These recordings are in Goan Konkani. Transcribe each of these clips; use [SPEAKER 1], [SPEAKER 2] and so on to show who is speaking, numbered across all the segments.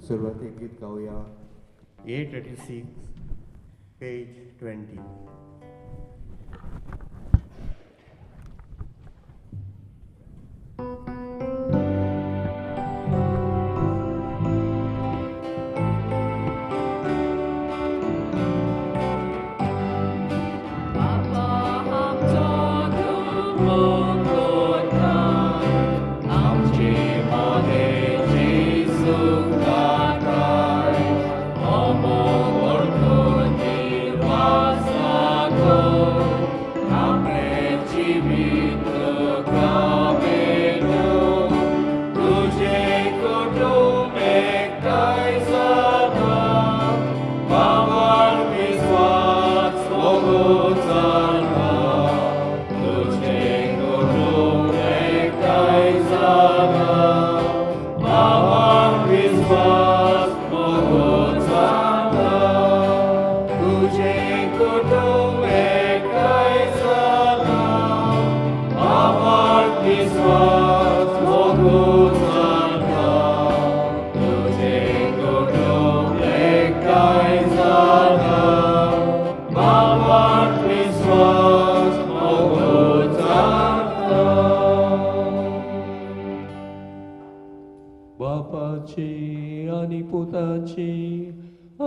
[SPEAKER 1] सुरवातेक गीत गावया 886 पेज 20.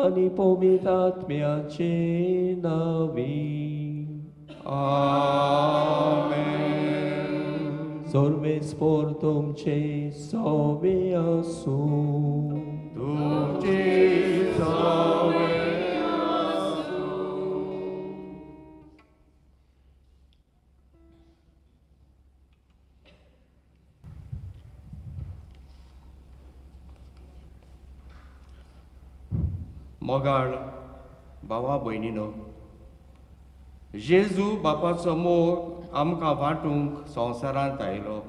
[SPEAKER 2] आनी पवित्र आत्म्याचे नांवी
[SPEAKER 1] आमेन.
[SPEAKER 2] सर्वेस्पोर तुमचे सवे आसूं.
[SPEAKER 1] तुमचे सवे आसूं. मोगाळ भावा भयणीनो, जेजू बापाचो मोग आमकां वांटूंक संवसारांत आयलो.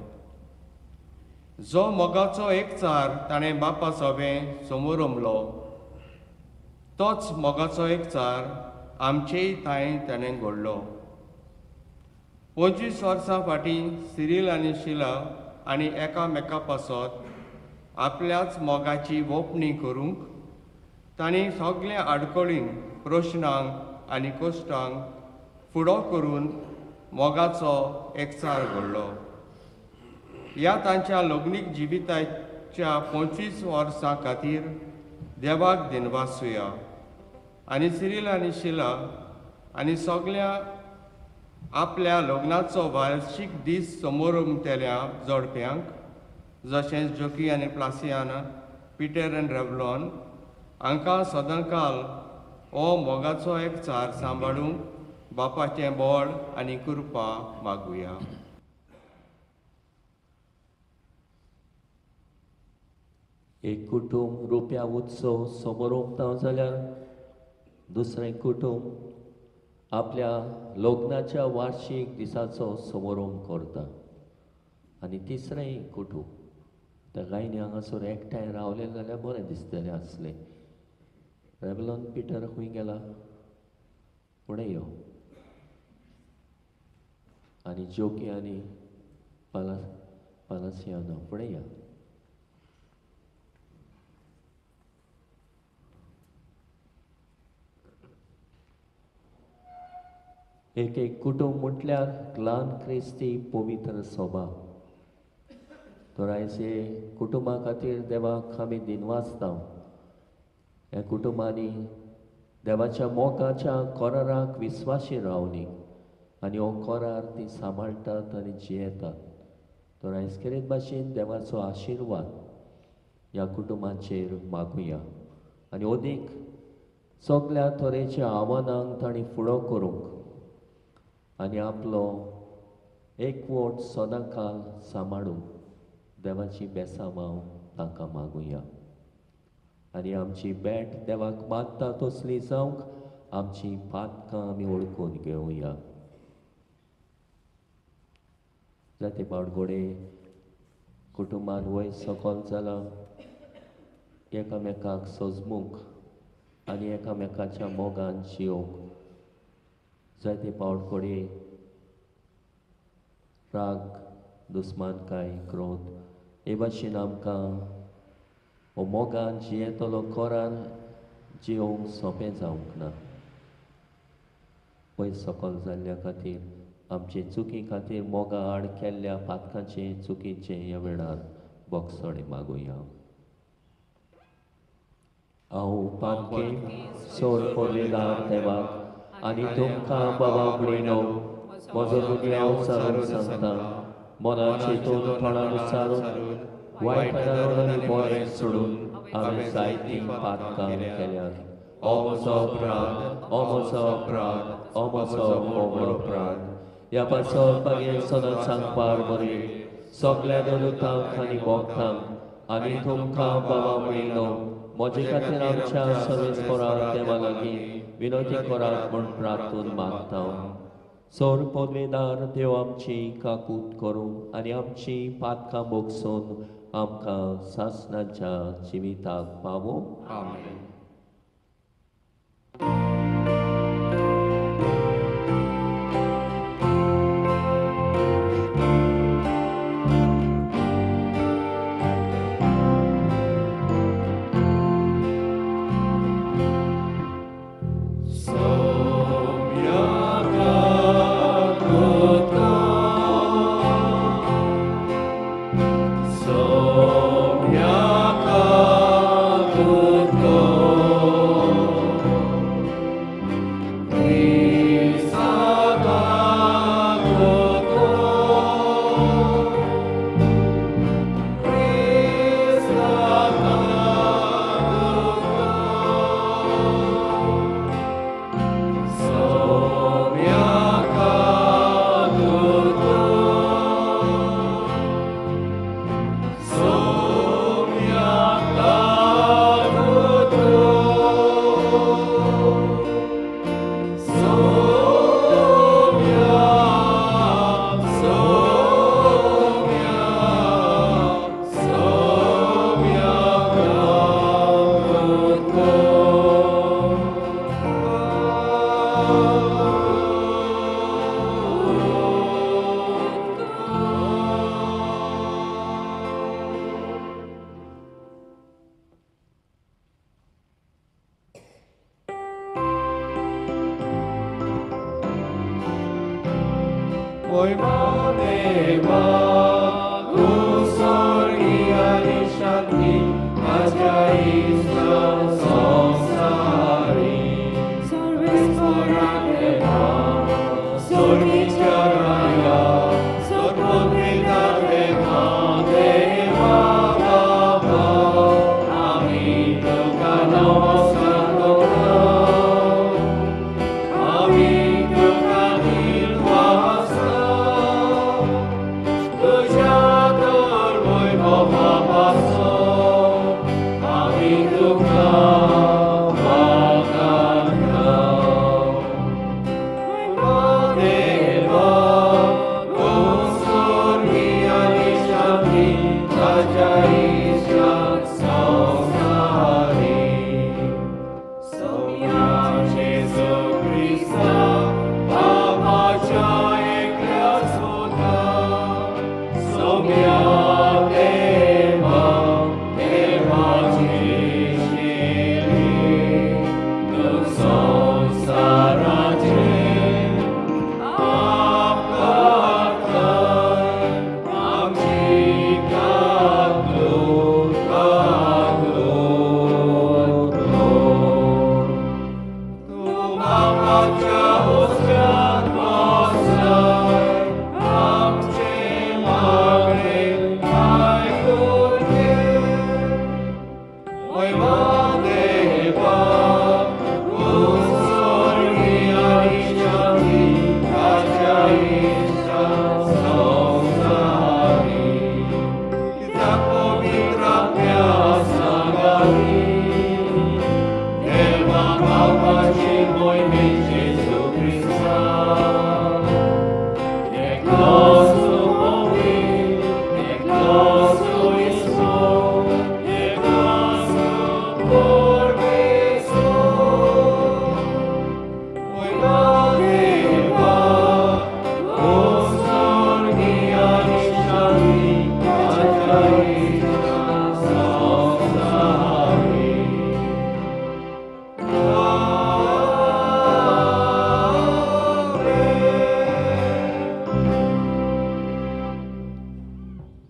[SPEAKER 1] जो मोगाचो एकचार ताणें बापा सवें समोरमलो, तोच मोगाचो एकचार आमचेय थांय ताणें घडलो. 25 वर्सां फाटीं सिरील आनी शिला आनी एकामेका पासत आपल्याच मोगाची वोपणी करूंक तांणी सगळ्या आडकळींक, प्रश्नांक आनी कश्टांक फुडो करून मोगाचो एकचार घडलो. ह्या तांच्या लग्नीक जिविताच्या 25 वर्सां खातीर देवाक दिनवासुया आनी सिरील आनी शिला आनी सगळ्या आपल्या लग्नाचो वार्षीक दीस समोरमतेल्या जोडप्यांक, जशें जोकी आनी प्लासियाना, पिटर आनी रेवलॉन हांकां सदांकाल हो मोगाचो एकचार सांबाळूंक बापाचें बळ आनी कृपा मागुया.
[SPEAKER 2] एक कुटुंब रुप्या उत्सव समोरमता जाल्यार दुसरें कुटुंब आपल्या लग्नाच्या वार्षीक दिसाचो समारोप करता आनी तिसरें कुटुंब त्या गायनी हांगासर एकठांय रावले जाल्यार बरें दिसतलें आसलें. रेबलॉन पिटर खंय गेला? फुडें यो. आनी जोकी आनी पालासियानो फुडें या. एक एक कुटुंब म्हटल्यार ल्हान क्रिस्ती पवित्र सभा. तर आयज हे कुटुंबा खातीर देवाक आमी दिनवासता. ह्या कुटुंबांनी देवाच्या मोगाच्या कराराक विस्वाशी रावली आनी हो करार ती सांबाळटात आनी जियेतात. तर आयज केरीत भाशेन देवाचो आशिर्वाद ह्या कुटुंबाचेर मागुया आनी अदीक सगल्या तरेच्या आव्हानांक तांणी फुडो करूंक आनी आपलो एकवट सदांकाल सांबाळूंक देवाची बेसामाव तांकां मागुया. आनी आमची भेट देवाक मानता तसली जावंक आमची पातकां आमी वळखून घेवया. जाते पावट घोडे कुटुंबान वय सकल जालां, एकामेकाक सजमूंक आनी एकामेकाच्या मोगान जियोवंक. जायते पावट घडये राग, दुस्मानकाय, क्रोध हे भाशेन आमकां हो मोगान जियेतलो कोरार जियोवंक सोंपें जावंक ना. पयस सकल जाल्ल्या खातीर आमचे चुकी खातीर मोगा आड केल्ल्या पातकांचे चुकीचे ह्या वेळार बोगसणे मागुया. हांव पातके सोड पडलेदार देवाक आनी तुमकां बाबा भयणो म्हजो गुन्यांव सारून सांगता. मनाचे तोंड तोंडान उच्चारून वायट आनी बरें सोडून हांवें जायतीं पातकां केल्यात. हो म्हजो अपराध, हो म्हजो अपराध, हो म्हजो व्हडलो अपराध. ह्या पासत मागीर सदांच सांगपार बरें सगल्या दलुतांक आनी भक्तांक आनी तुमकां बाबा भयणो म्हजे खातीर आमच्या सर्वेस्परा देवा लागीं विनंती करात म्हूण प्रार्थून मागता. सोर पदवेदार देव आमची काकूत करूं आनी आमची पातकां भोगसून आमकां सासणाच्या जिविताक पावों.
[SPEAKER 1] आमेन.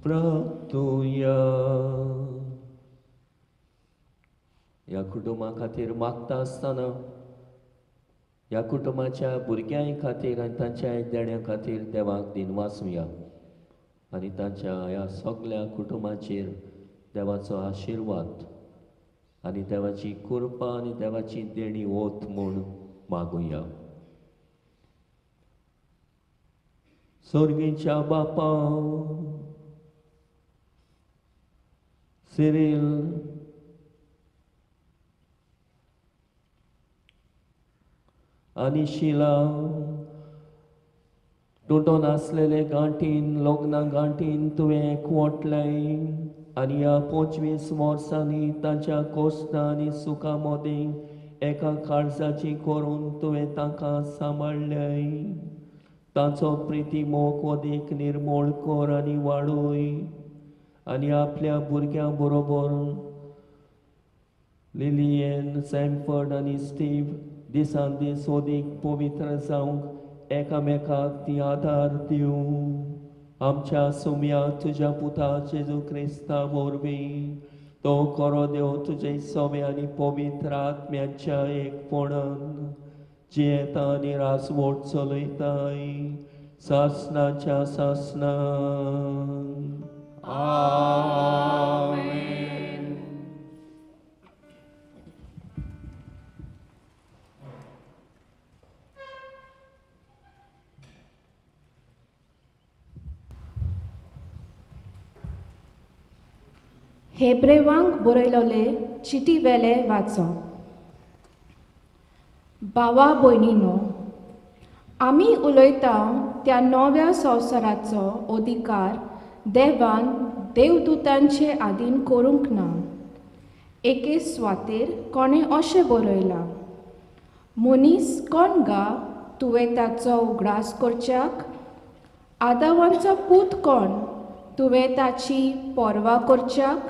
[SPEAKER 2] प्राप्तुया. ह्या कुटुंबा खातीर मागता आसतना ह्या कुटुंबाच्या भुरग्यां खातीर आनी तांच्या देण्या खातीर देवाक दिनवासुया आनी तांच्या ह्या सगल्या कुटुंबाचेर देवाचो आशिर्वाद आनी देवाची कृपा आनी देवाची देणी ओत म्हूण मागुया. सोर्गीच्या बापा, सिरील आनी शिला तुटोन आसलेले गांठीन लग्ना गांठीन तुवें एकवटलें आनी ह्या 25 वर्सांनी तांच्या कोश्टां आनी सुखां मदीं एका काळजाची करून तुवें तांकां सांबाळ्ळें. तांचो प्रिती मोग अदीक निर्मूळ कर आनी वाडय आनी आपल्या भुरग्यां बरोबर लिलियन, सॅमफर्ड आनी स्टीव दिसान दीस अदीक पवित्र जावंक एकामेकाक ती आदार दिवं. आमच्या सुम्या तुज्या पुता जेजू क्रिस्ता वरवीं तो खरो देव तुजे सवे आनी पवित्र आत्म्याच्या एकपणान जियेता आनी राजवट चलयताय सासनाच्या सासनान.
[SPEAKER 1] आमेन.
[SPEAKER 3] हेब्रेवांक बरयलोले चिटी वेले वाचो. भावा भयणीनो, आमी उलयता त्या नव्या संवसाराचो अधिकार देवान देवदूतांचे आदीन करूंक ना. एके सुवातेर कोणें अशें बरयलां, मनीस कोण गा तुवें ताचो उगडास करच्याक, आदावांचो पूत कोण तुवें ताची पर्वा करच्याक.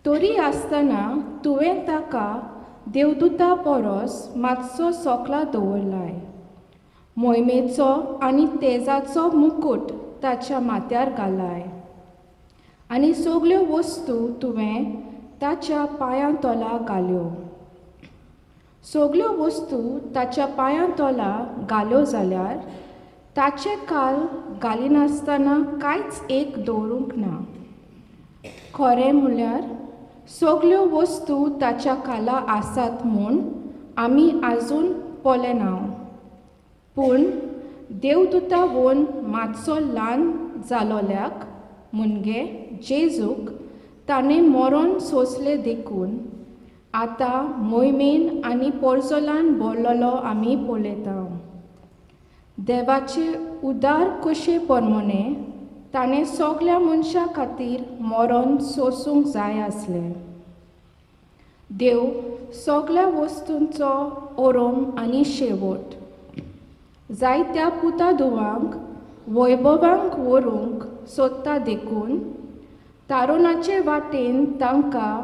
[SPEAKER 3] तरी आसतना तुवें ताका देवदूता परस मातसो सोकला दवरलाय, मोहिमेचो आनी तेजाचो मुकूट ताच्या माथ्यार घालाय आनी सगल्यो वस्तू तुवें ताच्या पांयां तोला घाल्यो. सगल्यो वस्तू ताच्या पांयां तोला घाल्यो जाल्यार ताचे काल घालिनासतना कांयच एक दवरूंक ना. खरें म्हणल्यार सगल्यो वस्तू ताच्या खाला आसात म्हूण आमी आजून पळयना, पूण देवदूता वोन मातसो ल्हान जालोल्याक मुणगे जेजूक ताणें मरोन सोंसलें देखून आतां मोहिमेन आनी पोरजोलान भरलेलो आमी पळयता. देवाचे उदार कशे प्रमाणे ताणें सगल्या मनशां खातीर मरोन सोंसूंक जाय आसलें. देव सगल्या वस्तूंचो ओरोम आनी शेवट जायत्या पुता धुवांक वैभवांक व्हरूंक सोदता देखून तारुणाचे वाटेन तांकां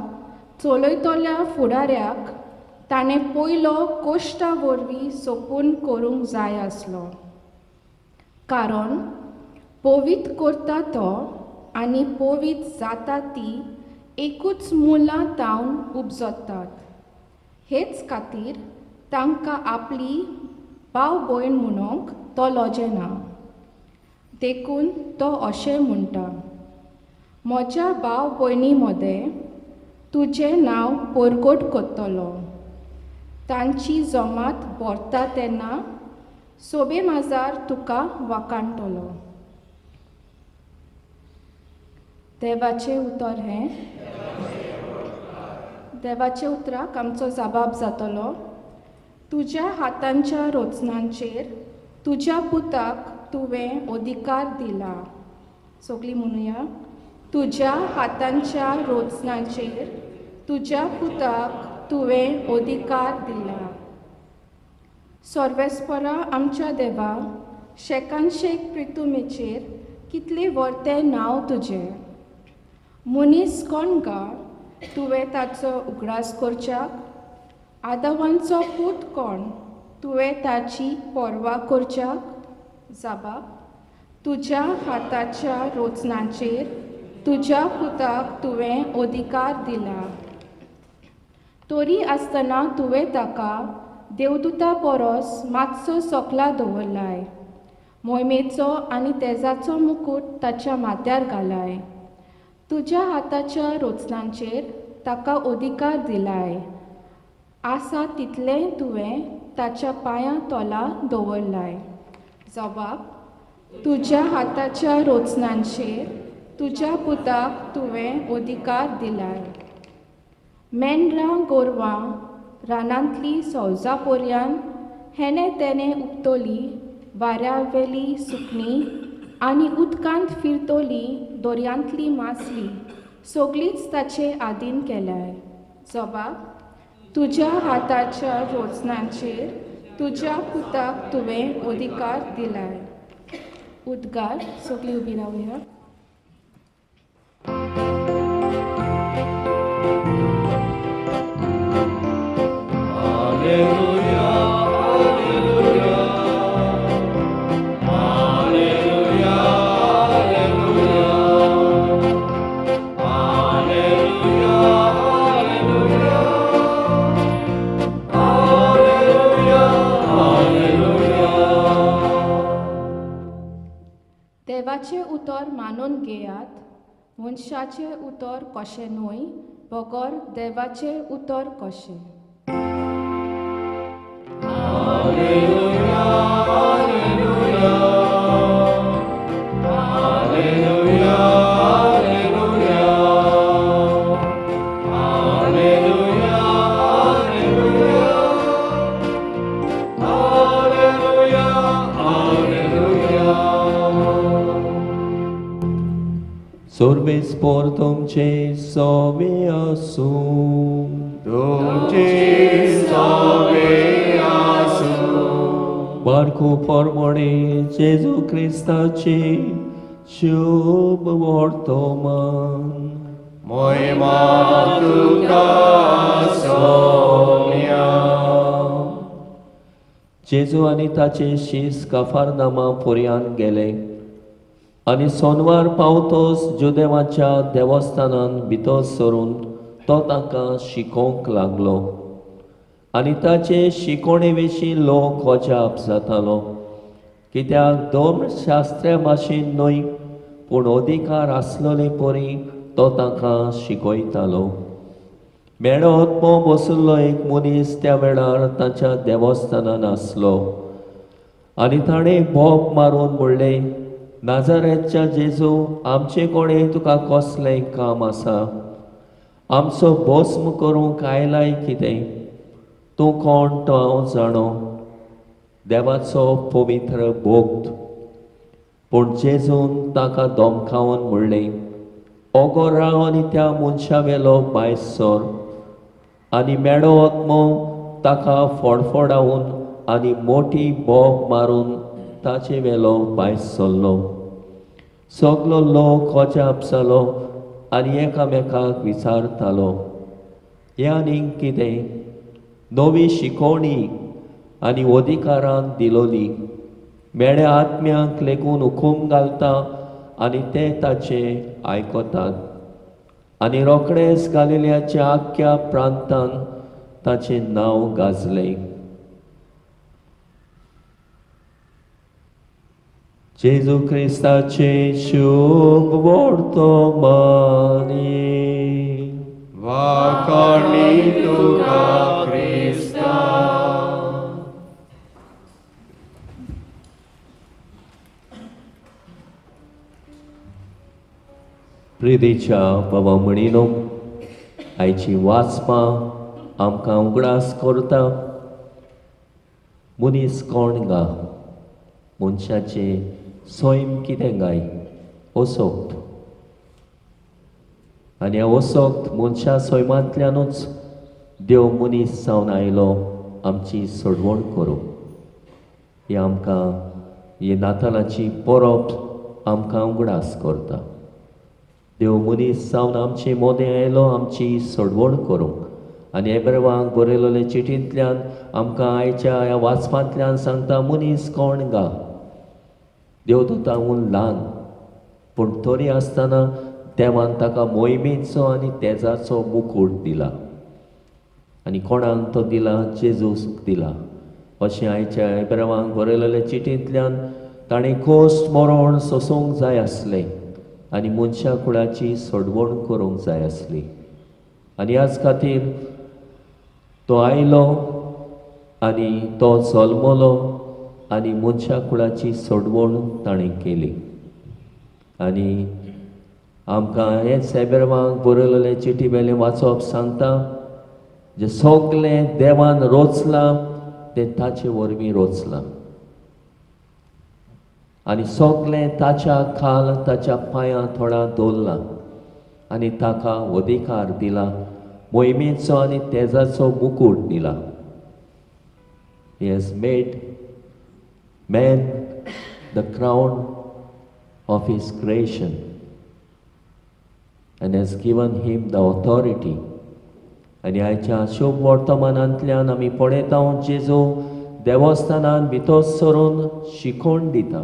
[SPEAKER 3] चलयतल्या फुडाऱ्याक ताणें पयलो कोश्टा वरवीं सोपून करूंक जाय आसलो. कारण पवीत करता तो आनी पवीत जाता ती एकूच मुलां तावन उपजतात. हेच खातीर तांकां आपली भाव भयण म्हणूंक तो लजेना. देखून तो अशें म्हणटा, म्हज्या भाव भयणी मदें तुजें नांव परगट करतलो. तांची जमात भरता तेन्ना सोबे माजार तुका वाखाणटलो. देवाचें उतर हें. देवाच्या उतराक आमचो जबाब जातलो. तुज्या हातांच्या रचनांचेर तुज्या पुताक तुवें अधिकार दिला. सगळीं म्हणुया, तुज्या हातांच्या रचनांचेर तुज्या पुताक तुवें अधिकार दिला. सर्वेस्परा आमच्या देवा, शेकानशेक प्रितुमेचेर कितलें व्हरतें नांव तुजें. मनीस कोण गा तुवें ताचो उगडास करच्याक, आदावांचो पूत कोण तुवें ताची पर्वा करच्याक. जाबाब, तुज्या हाताच्या रोचनाचेर तुज्या पुताक तुवें अधिकार दिला. तरी आसतना तुवें ताका देवदूता परस मातसो सोकला दवरलाय. मोहिमेचो आनी तेजाचो मुकूट ताच्या माथ्यार घालाय. तुज्या हाताच्या रोचनांचेर ताका अधिकार दिलाय. आसा तितलेंय तुवें ताच्या पांयां तोला दवरलाय. जबाब, तुज्या हाताच्या रोचनांचेर तुज्या पुताक तुवें अधिकार दिलाय. मेंढरां गोरवां रानांतली सौजा पोरयान हेणे तेणे उबतली वाऱ्यावेली सुकणी आनी उदकांत फिरतली दर्यांतली मासली सगळीच ताचे आदीन केल्याय. जबाब, तुज्या हाताच्या रोचनांचेर तुज्या पुताक तुवें अधिकार दिलाय. उद्गार. सगळीं उबी रावया. देवाचें उतर मानून घेयात, मनशाचें उतर कशें न्हय बगर देवाचें उतर कशें.
[SPEAKER 2] सोर्वेस्पोर तुमचे सोवे आसूं.
[SPEAKER 1] तुमचे सोवे आसूं.
[SPEAKER 2] बारको परमणे जेजू क्रिस्ताचे शुभ वर्तमान.
[SPEAKER 1] मोहिमा तुका सोम्या.
[SPEAKER 2] जेजू आनी ताचे शीस काफारनामा पुर्यान गेले आनी सोनवार पावतोच जुदेवाच्या देवस्थानान भितर सरून तो तांकां शिकोवंक लागलो आनी ताचे शिकोवणे विशीं लोक अजाप जातालो, कित्याक धर्मशास्त्रा भाशेन न्हय पूण अधिकार आसलेले परी तो तांकां शिकयतालो. मेळो आत्मो बशिल्लो एक मनीस त्या वेळार ताच्या देवस्थानान आसलो आनी ताणें बोब मारून म्हणलें, नाजारेतच्या जेजू, आमचे कडेन तुका कसलें काम आसा? आमचो भस्म करूंक आयलाय कितें? तूं कोण तो हांव जाणो, देवाचो पवित्र भक्त. पूण जेजून ताका धमकावन म्हणलें, ओगो राव आनी त्या मनशा वेलो भायर सर. आनी मेळो आत्मो ताका फडफडावन आनी मोटी बोब मारून ताचे वेलो भायर सरलो. सगलो लोक अजाप जालो आनी एकामेकाक विचारतालो, हें आनीक कितें? नवी शिकोवणी आनी अधिकारान दिलोली. मेळ्या आत्म्यांक लेगून हुकूम घालता आनी ते ताचे आयकतात. आनी रोखडेच गालिलियाच्या आख्ख्या प्रांतान ताचें नांव गाजलें. जेजू क्रिस्ताचे शुभ वर्तमान.
[SPEAKER 1] वाखाणी तुका क्रिस्ता.
[SPEAKER 2] प्रितीच्या बाबा म्हणिनो, आयची वाचपां आमकां उगडास करता मनीस कोण गा, मनशाचें सैम कितें गाय? असोक्त. आनी ह्या असोक्त मनशा सैमांतल्यानूच देव मनीस जावन आयलो आमची सोडवण करूंक. ही आमकां ही नातालाची परब आमकां उगडास करता. देव मनीस जावन आमचे मोदें आयलो आमची सोडवण करूंक. आनी एब्रेवांक बरयलेले चिटींतल्यान आमकां आयच्या ह्या वाचपांतल्यान सांगता मनीस कोण गा? देवदूताहून ल्हान, पूण तरी आसतना देवान ताका मोहिमेचो आनी तेजाचो मुकूट दिला. आनी कोणाक तो दिला? जेजूक दिला. अशें आयच्या एब्रावांक बरयलेल्या चिटींतल्यान ताणें कोश्ट मरण सोसूंक जाय आसलें आनी मनशा कुळाची सोडवण करूंक जाय आसली. आनी ह्याच खातीर तो आयलो आनी तो जल्मलो आनी मनशा कुळाची सोडवण ताणें केली. आनी आमकां हेच एब्रावांक बरयलेले चिटी वेलें वाचप सांगता, जें सगळें देवान रोचलां तें ताचे वरवीं रोचलां आनी सगळें ताच्या खाल ताच्या पांयां थोडा दवरलां आनी ताका अधिकार दिला, मोहिमेचो आनी तेजाचो मुकूट दिला. He has made man the crown of his creation and has given him the authority. आनी आयच्या शुभ वर्तमानांतल्यान आमी पळयता, जेजू देवस्थानान भितर सरून शिकोवन दिता,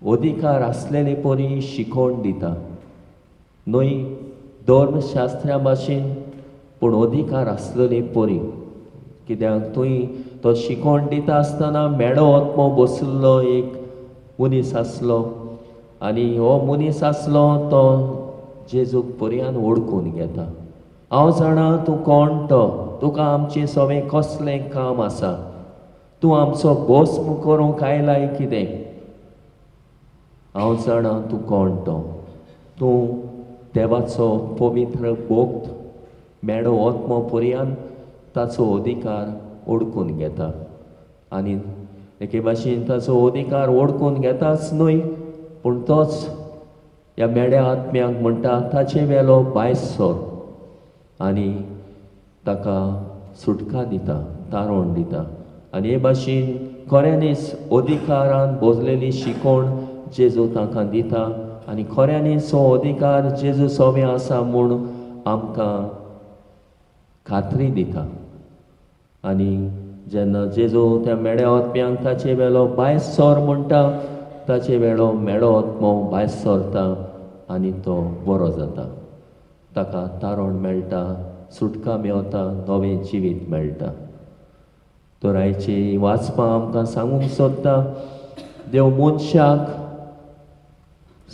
[SPEAKER 2] अधिकार आसलेले परी शिकोवन दिता, न्हय धर्मशास्त्रा भाशेन पूण अधिकार आसलेले परी. कित्याक थंय तो शिकोवन दिता आसतना मेडो आत्मो बशिल्लो एक मनीस आसलो आनी हो मनीस आसलो तो जेजूक पर्यान वळखून घेता. हांव जाणा तूं कोण तो, तुका आमचें सगळें कसलें काम आसा, तूं आमचो भस्म करूंक आयलाय कितें? हांव जाणा तूं कोण तो, तूं देवाचो पवित्र भक्त. मेडो आत्मो पर्यान ताचो अधिकार ओडकून घेता आनी एके भाशेन ताचो अधिकार ओडकून घेताच न्हय, पूण तोच ह्या मेड्या आत्म्याक म्हणटा ताचे वेलो भायर सर आनी ताका सुटका दिता, तारोण दिता. आनी हे भाशेन खऱ्यांनीच अधिकारान भोजलेली शिकोवण जेजू तांकां दिता आनी खऱ्यांनीच हो अधिकार जेजू सोबे आसा म्हूण आमकां खात्री दिता. आनी जेन्ना जेजू त्या मेड्या आत्म्यांक ताचे वेलो भायर सर म्हणटा, ताचे वेळो मेडो आत्मो भायर सरता आनी तो बरो जाता, ताका तारण मेळटा, सुटका मेवता, नवें जिवीत मेळटा. तर आयची वाचपां आमकां सांगूंक सोदता, देव मनशाक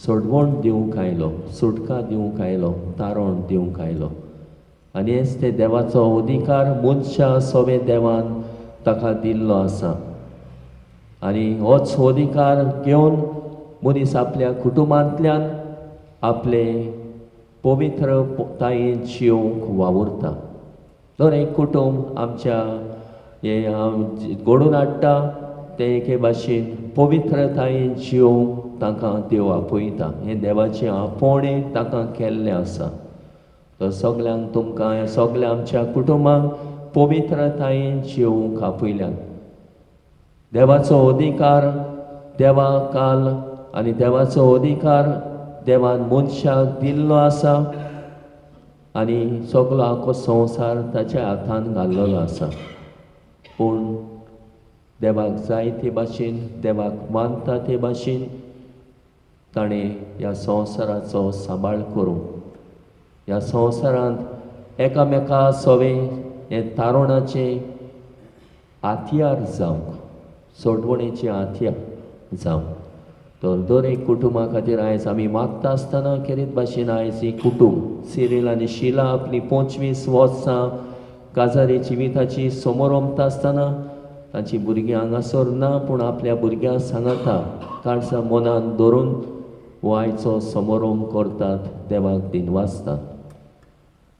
[SPEAKER 2] सोडवण दिवंक आयलो, सुटका दिवंक आयलो, तारण दिवंक आयलो. आनी हेच ते देवाचो अधिकार मनशा सोबे देवान ताका दिल्लो आसा. आनी होच अधिकार घेवन मनीस आपल्या कुटुंबांतल्यान आपले पवित्रतायेन जियोवंक वावुरता. दर एक कुटुंब आमच्या हें हांव घडोवन हाडटा तें एके भाशेन पवित्रतायेन जियोवंक तांकां देव आपयता. हें देवाचें आपोवणें तांकां केल्लें आसा. तर सगल्यांक तुमकां सगल्या आमच्या कुटुंबांक पवित्रतायेन जियोवंक आपयल्यात. देवाचो अधिकार देवा काल आनी देवाचो अधिकार देवान मनशाक दिल्लो आसा आनी सगलो आखो संवसार ताच्या हातान घाल्लेलो आसा. पूण देवाक जाय ते भाशेन, देवाक मानता ते भाशेन ताणें ह्या संवसाराचो सांबाळ करूंक, ह्या संवसारांत एकामेका सोवें हें तारुणाचें हातयार जावंक, सोडवणेचें हातयार जावंक. तर दर एक कुटुंबा खातीर आयज आमी मागता आसतना खेरीत भाशेन आयज ही कुटूंब सिरील आनी शिला आपली 25 वर्सां काजारी जिविताची समोरमता आसतना तांची भुरगीं हांगासर ना, पूण आपल्या भुरग्यांक सांगाता काळजा मनान धरून हो आयचो समारंभ करतात, देवाक दिनवासतात.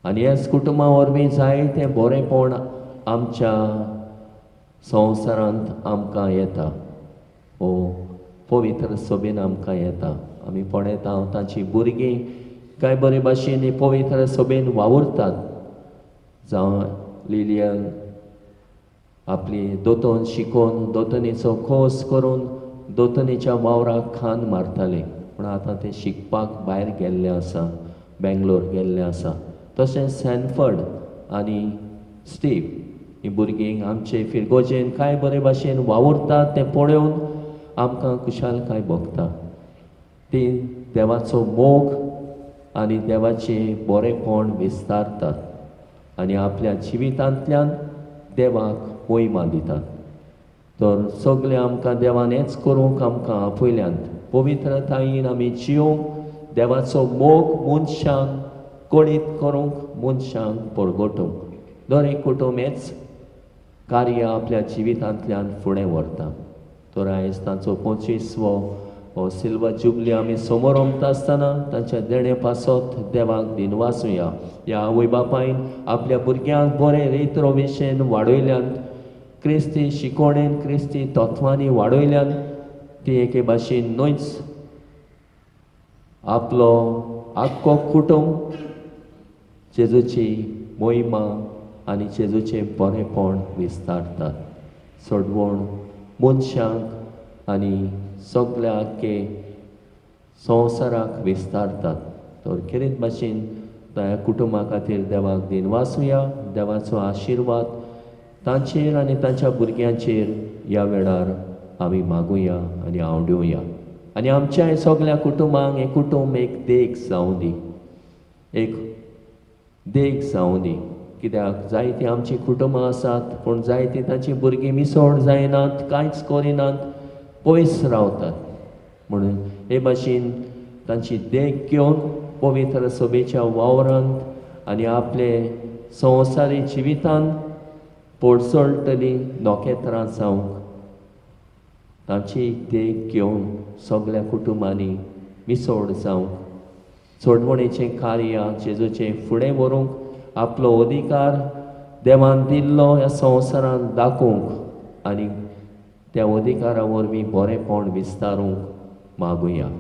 [SPEAKER 2] आनी ह्याच कुटुंबा वरवीं जायतें बरेंपण आमच्या संवसारांत आमकां येता, हो पवित्र सभेन आमकां येता. आमी पळयता तांची भुरगीं कांय बरे भाशेन पवित्र सभेन वावुरतात. जावं लिलियन आपली दोतोन शिकोवन दोतोनीचो कोर्स करून दोतोनीच्या वावराक खान मारताले, पूण आतां ते शिकपाक भायर गेल्ले आसा, बेंगलोर गेल्ले आसा. तशेंच सॅनफर्ड आनी स्टीव ही भुरगीं आमचे फिरगोजेन कांय बरे भाशेन वावुरतात तें पळोवन आमकां खुशालकाय भोगता. ती देवाचो मोग आनी देवाचें बरेंपण विस्तारतात आनी आपल्या जिवितांतल्यान देवाक मोहिमा दितात. तर सगळें आमकां देवान हेंच करूंक आमकां आपयल्यात. पवित्रतायेन आमी जियोंक, देवाचो मोग मनशांक कळीत करूंक, मनशांक परगटूंक. दर एक कुटुंब हेंच कार्य आपल्या जिवितांतल्यान फुडें व्हरता. तर आयज तांचो 25वो हो सिल्वर जुबली आमी समोर ओमता आसतना तांच्या देणे पासत देवाक दिनवासुया. ह्या आवय बापायन आपल्या भुरग्यांक बरें रीत रविशेन वाडयल्यान, क्रिस्ती शिकोवणेन, क्रिस्ती तत्वांनी वाडयल्यान ती एके भाशेन न्हयच आपलो आख्खो कुटुंब जेजूची मोहिमा आनी जेजूचें बरेंपण विस्तारतात. सोडवण मनशांक आनी सगल्या आख्खे संवसाराक विस्तारतात. तर खेरीत भाशेन त्या कुटुंबा खातीर देवाक दिनवासुया. देवाचो आशिर्वाद तांचेर आनी तांच्या भुरग्यांचेर ह्या वेळार आमी मागुया आनी आवडुया. आनी आमच्या सगल्या कुटुंबांक हें कुटुंब एक देख जावं दी, एक देख जावं दी. कित्याक जायतीं आमचीं कुटुंबां आसात पूण जायतीं तांचीं भुरगीं मिसळ जायनात, कांयच करिनात, पयस रावतात. म्हणून हे भाशेन तांची देख घेवन पवित्र सभेच्या वावरांत आनी आपले संवसारी जिवितांत पोडसळटली नखेत्रां जावंक तांची देख घेवन सगल्या कुटुंबांनी मिसळ जावंक, सोडवणेचें कार्य जेजूचें फुडें व्हरूंक, आपलो अधिकार देवान दिल्लो ह्या संवसारांत दाखोवंक आनी त्या अधिकारा वरवीं बरेंपण विस्तारूंक मागुया.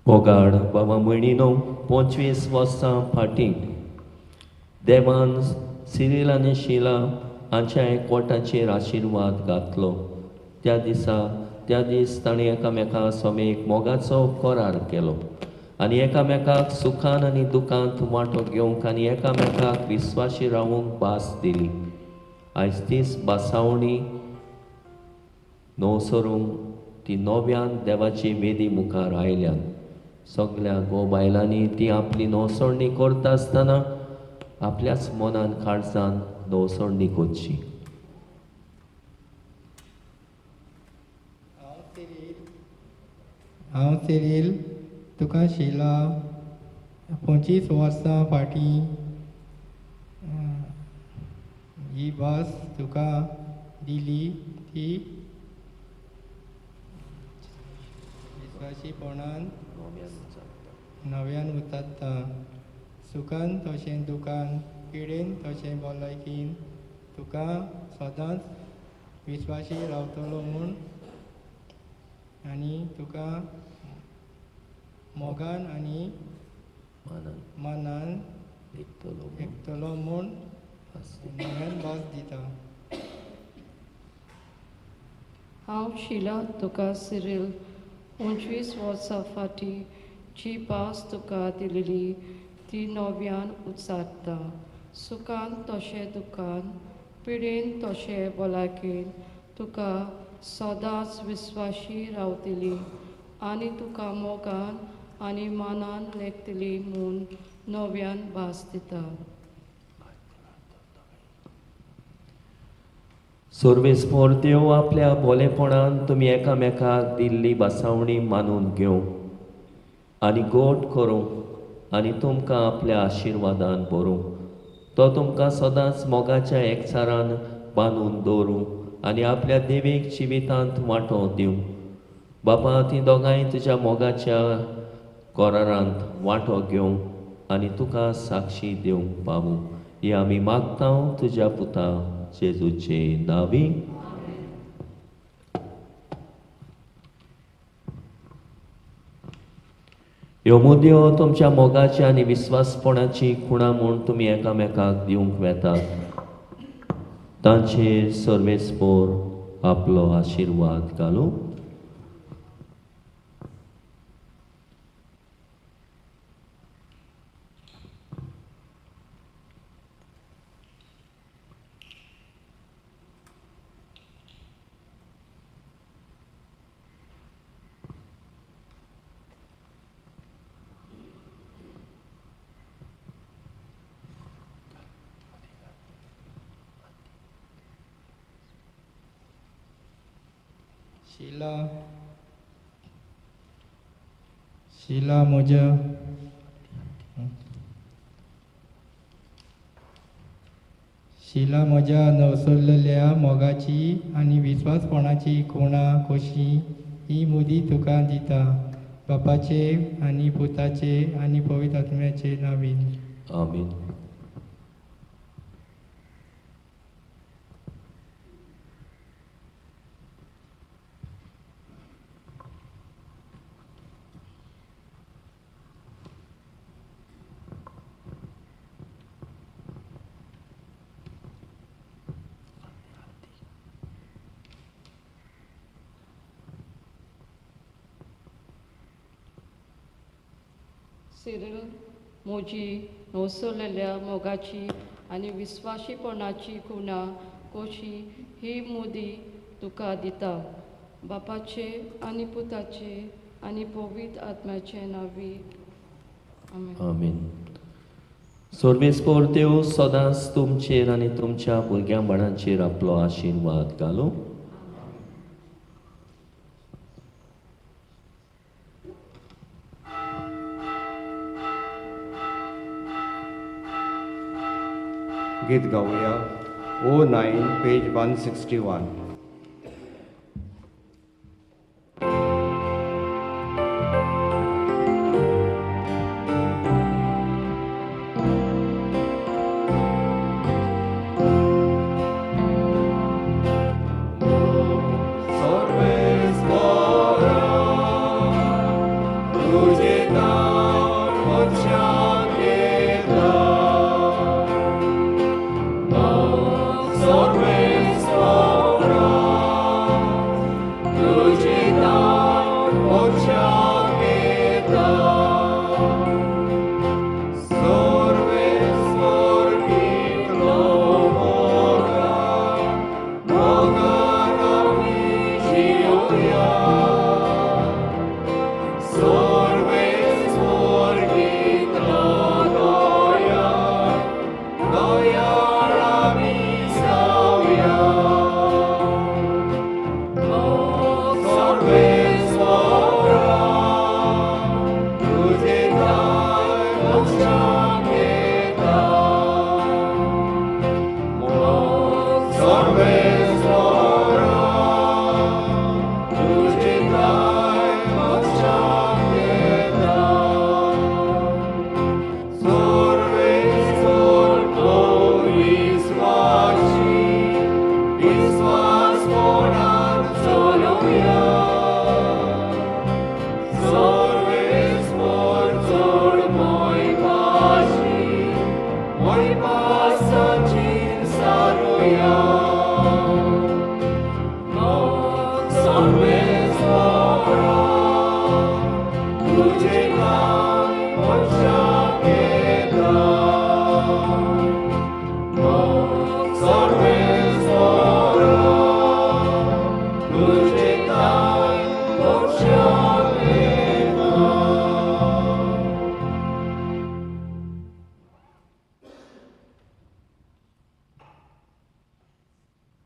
[SPEAKER 2] मोगाळ बाबा म्हयणीनो, 25 वर्सां फाटीं देवान सिरील आनी शिला हांच्या एकवटाचेर आशिर्वाद घातलो. त्या दिसा त्या दीस ताणें एकामेका समेक मोगाचो करार केलो आनी एकामेकाक सुखान आनी दुखांत वांटो घेवंक आनी एकामेकाक विस्वाशी रावूंक भास दिली. आयज तीच भासावणी नवसरूंक ती नव्यान देवाची वेदी मुखार आयल्यान. सगल्या घोव बायलांनी ती आपली नवसरणी करता आसतना आपल्याच मनान काळजान नवसरणी करची.
[SPEAKER 4] हांव सिरील, तुका शिला 25 वर्सां फाटीं ही भास तुका दिली ती विस्वाशीपणान नव्यान उचारता. सुखान तशें दुखान, पिडेन तशें भलायकीन तुका सदांच विस्वाशी रावतलो म्हूण आनी तुका मोगान आनी मनान एकतलो म्हूण नव्यान भास दिता.
[SPEAKER 5] हांव शिला तुका सिरील 25 वर्सां फाटीं जी भास तुका दिलेली ती नव्यान उचारता. सुखान तशें दुखान, पिडेन तशें भलायकेन तुका सदांच विस्वाशी रावतली आनी तुका मोगान आनी मानान लेखतली म्हूण नव्यान भास दिता.
[SPEAKER 2] सर्वेस्पोर देव आपल्या भोलेपणान तुमी एकामेकाक दिल्ली भासावणी मानून घेवं आनी गोड करूं आनी तुमकां आपल्या आशिर्वादान भरूं. तो तुमकां सदांच मोगाच्या एकचारान बांदून दवरूं आनी आपल्या देवीक जिवितांत वांटो दिवं. बापा, ती दोगांय तुज्या मोगाच्या करारांत वांटो घेवं आनी तुका साक्षी दिवंक पावूं. ही आमी मागता तुज्या पुता जेजूचे नांवी. ह्यो मुदयो तुमच्या मोगाची आनी विस्वासपणाची खुणां म्हूण तुमी एकामेकाक दिवंक वेतात. तांचेर सर्वेस्पोर आपलो आशिर्वाद घालूं.
[SPEAKER 4] शिला शिला म्हज्या शिला म्हज्या नवसरलेल्या मोगाची आनी विस्वासपणाची खुणा कशी ही मुदी तुका दिता, बापाचे आनी पुताचे आनी पवित्र आत्म्याचे नांवीन.
[SPEAKER 2] आमीन.
[SPEAKER 5] सिरिल म्हजी नवसरलेल्या मोगाची आनी विस्वाशीपणाची खुणा कशी ही मुदी तुका दिता, बापाचे आनी पुताचे आनी पवित्र आत्म्याचे नांवी. आमेन.
[SPEAKER 2] आमीन. सर्वेस्पोर देव सदांच तुमचेर आनी तुमच्या भुरग्यां बाळांचेर आपलो आशिर्वाद घालूं.
[SPEAKER 1] गीत गाऊया 09 पेज 161.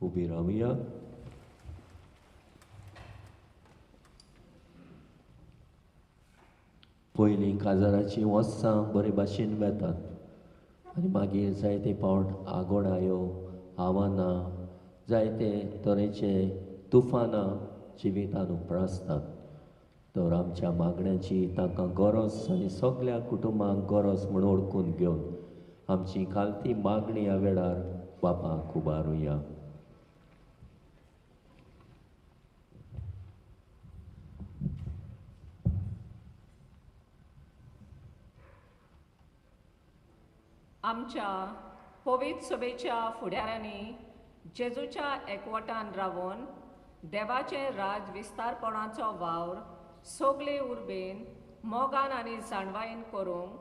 [SPEAKER 2] उबी रावया. पयलीं काजाराचीं वर्सां बरे भाशेन वेतात आनी मागीर जायते पावट आगोळायो, आव्हानां, जायते तरेचे तुफानां जिवितान उप्रासतात. तर आमच्या मागण्याची तांकां गरज आनी सगल्या कुटुंबांक गरज म्हूण वळखून घेवन आमची खालती मागणी ह्या वेळार बापाक उबारुया.
[SPEAKER 6] आमच्या पवित्र सभेच्या फुडाऱ्यांनी जेजूच्या एकवटान रावन देवाचें राज विस्तारपणाचो वावर सगळे उर्बेन मोगान आनी जाणवायेन करूंक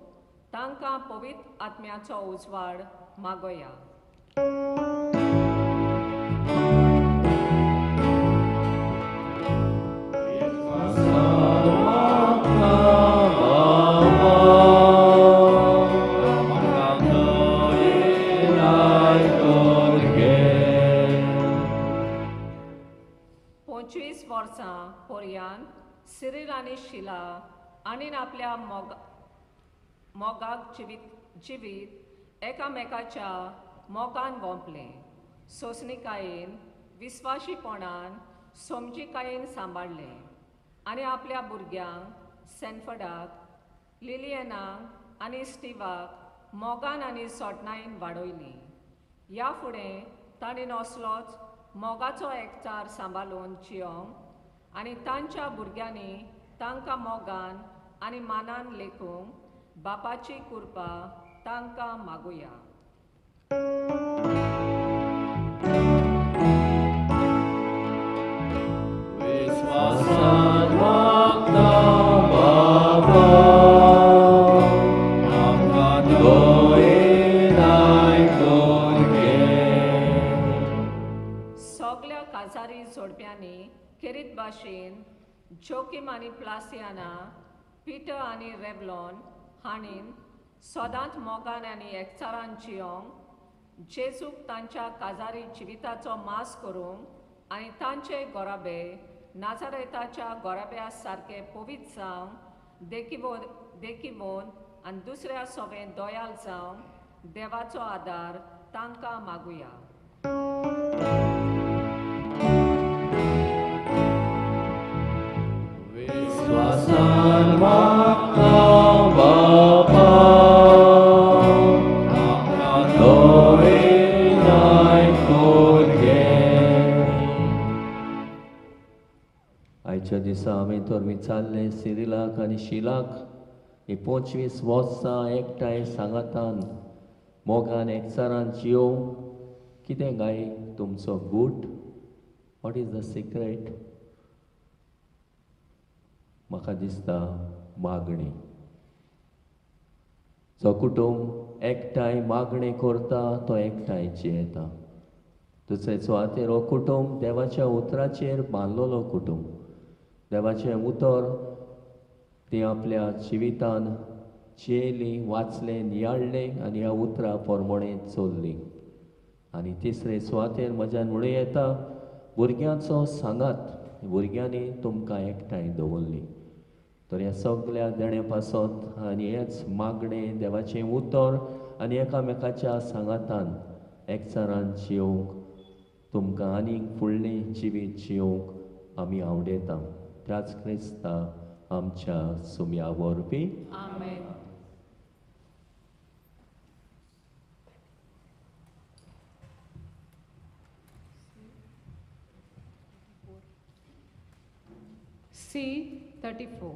[SPEAKER 6] तांकां पवित्र आत्म्याचो उजवाड मागोया. पंचवीस वर्सां पर्यांत सिरील आनी शिला आनी आपल्या मोगाक जिवीत एकामेकाच्या मोगान वोंपलें, सोंसणिकायेन, विस्वाशीपणान, समजिकायेन सांबाळ्ळें आनी आपल्या भुरग्यांक सॅनफर्डाक, लिलियनाक आनी स्टिवाक मोगान आनी सोटणायेन वाडयलीं. ह्या फुडें तांणी असलोच मोगाचो एकचार सांबाळून जियोंक आनी तांच्या भुरग्यांनी तांकां मोगान आनी मानान लेखूंक बापाची कृपा तांकां मागुया. सगल्या काजारी जोडप्यांनी खेरीत भाशेन जोकीम आनी प्लासियाना, पिटर आनी रेवलॉन हांणी सदांच मोगान आनी एकचारान जियोंक, जेजूक तांच्या काजारी जिविताचो मास करूंक आनी तांचे गोराबे नाजारेताच्या गोराब्या सारके पवित्र जावंक देखिवोन आनी दुसऱ्या सोवें दयाल जावंक देवाचो आदार तांकां मागुया.
[SPEAKER 2] आयच्या दिसा आमी तर विचारलें सिरिलाक आनी शिलाक ही 25 वर्सां एकठांय सांगातान मोगान एकचारान जियोवंक कितें गाय तुमचो गूट? What is the secret? म्हाका दिसता मागणी. जो कुटुंब एकठांय मागणी करता तो एकठांय जियेता. दुसरे सुवातेर हो कुटुंब देवाच्या उतराचेर बांदलेलो कुटुंब. देवाचें उतर ती आपल्या जिवितान जियेली, वाचलें, नियाळ्ळें आनी ह्या उतरा प्रमाणें चल्ली. आनी तिसरे सुवातेर म्हज्यान म्हणूं येता भुरग्यांचो सांगात, भुरग्यांनी तुमकां एकठांय दवरली. तर ह्या सगल्या देणे पासत आनी हेच मागणें देवाचें उतर आनी एकामेकाच्या सांगातान एकचारान जियोवंक तुमकां आनीक फुडलें जिवीत जियोवंक आमी आवडयता. त्याच क्रिस्ता आमच्या सुम्या वरवीं.
[SPEAKER 6] आमेन.
[SPEAKER 3] C 34.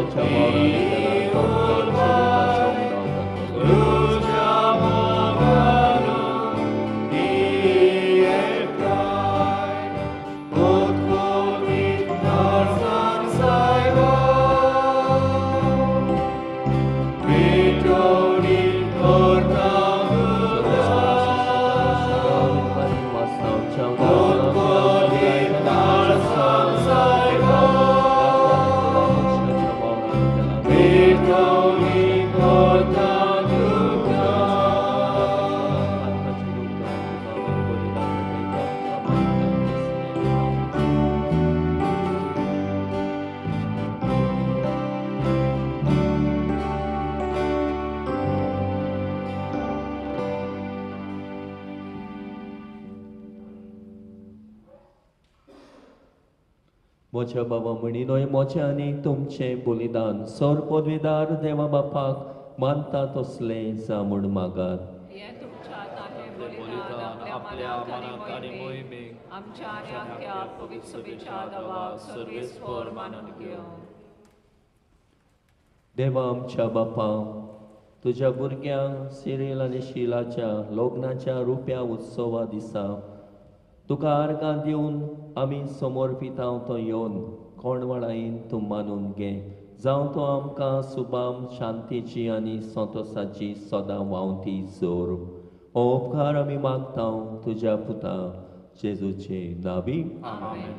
[SPEAKER 2] Thank you. म्हज्या बाबा म्हणिनोय म्हजें आनी तुमचें बलिदान सर पदवीदार देवा बापाक मानता तसलें जावं म्हूण मागात.
[SPEAKER 6] हें तुमच्या हातांतलें बलिदान आपल्या मनाक आनी मोहिमेक आमच्या आनी आख्या पवित्र सभेच्या देवाक सर्वेस्पर मानून घेवं.
[SPEAKER 2] देवा आमच्या बापा, तुज्या भुरग्यांक सिरील आनी शिलाच्या लग्नाच्या रुप्या उत्सवा दिसा तुका आर्गां दिवन आमी समर्पितां तो येवन कोणवाळायेन तूं मानून घे. जावं तो आमकां सुबाम शांतीची आनी संतोसाची सदां व्हांवती जोर. हो उपकार आमी मागता तुज्या पुता जेजूचे नावी.
[SPEAKER 6] आमेन.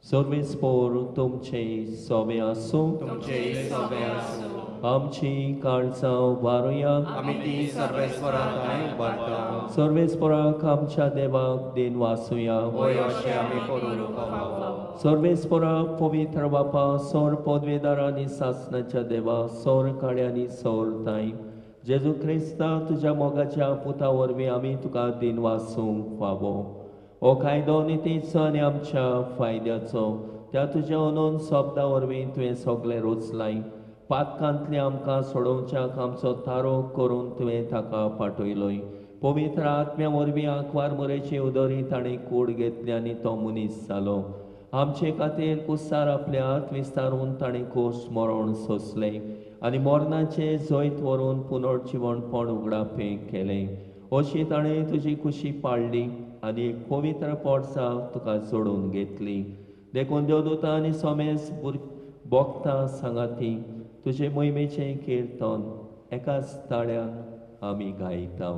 [SPEAKER 2] सर्वेस्पोर तुमचे सोबे आसूं.
[SPEAKER 1] तुमचेय सोबे आसूं.
[SPEAKER 2] आमची काळजां उबारुया.
[SPEAKER 1] आमी ती सर्वेस्वरा थंय उबारता.
[SPEAKER 2] सर्वेस्पोराक आमच्या देवाक then वासुया.
[SPEAKER 1] होय, अशें आमी करूंक फावो.
[SPEAKER 2] सर्वेस्पोराक पवित्र बापा, सौर पदवेदार आनी सासणाच्या देवा, सौर काड्या आनी सौर ताई जेजू क्रिस्ता तुज्या मोगाच्या पुता वरवीं आमी तुका दिन वासूंक फावो. हो कायदो नितीचो आनी आमच्या फायद्याचो त्या तुज्या अनून शब्दा वरवीं तुवें सगळें रोचलाय. पातकांतलें आमकां सोडोवच्याक आमचो तारो करून तुवें ताका पाठयलोय. पवित्र आत्म्या वरवीं आंकवार मोरेची उदरी ताणें कूड घेतली आनी तो मनीस जालो. आमचे खातीर कुसार आपले हात विस्तारून ताणें कोश मरण सोंसलें आनी मरणाचें जैत व्हरून पुनर्जिवणपण उगडापें केलें. अशी ताणें तुजी खुशी पाळ्ळी आनी एक पवित्र पोटसां तुका जोडून घेतली. देखून देवदूतां आनी सोमेस भोगता सांगाती तुजे मोहिमेचें किर्तन एकाच ताळ्यान आमी गायता.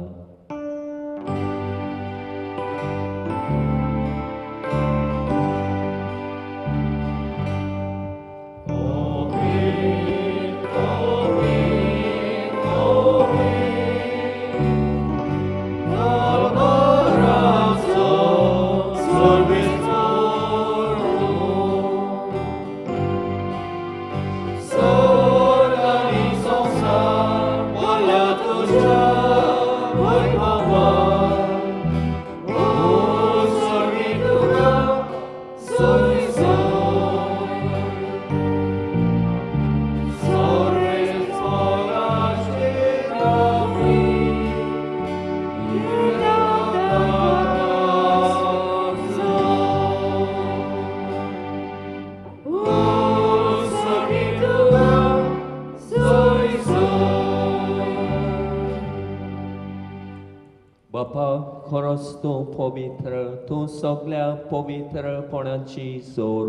[SPEAKER 2] बापा, खरोच तूं पवित्र, तूं सगल्या पवित्रपणाची जोर.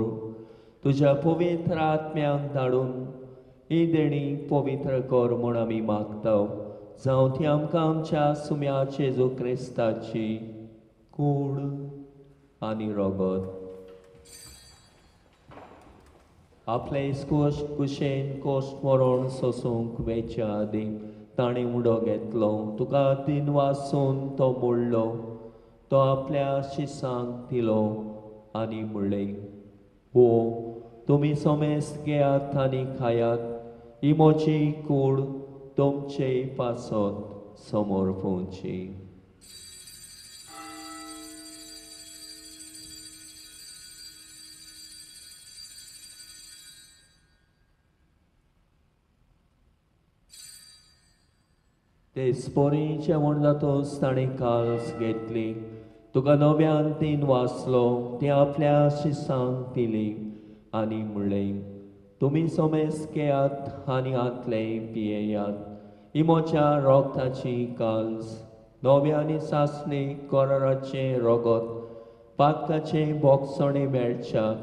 [SPEAKER 2] तुज्या पवित्र आत्म्यांक धाडून ही देणी पवित्र कर म्हूण आमी मागता. जावं ती आमकां आमच्या सुम्या जेजू क्रिस्ताची कूड आनी रगत. आपले कोश कुशेन कोश मरण सोसूंक वेच्या आदीं ताणें उडो घेतलो. तुका तीन वासून तो मोडलो. तो आपल्या शिसांक दिलो आनी म्हणलें, हो तुमी सोमेस घेयात आनी खायात. ही म्हजी कूड तुमचे पासत समोर पोवची. ते स्पोरी जेवण जातूच ताणें काल्स घेतली. तुका नव्यान तीन वाचलो. ती आपल्या शिसांक दिली आनी म्हणलें, तुमी सोमेस घेयात आनी हांतलें पियेयात. ही म्हज्या रोगताची काल्स, नव्या आनी सासणी कराराचें रगत, पातकाचें बोगसणें मेळच्याक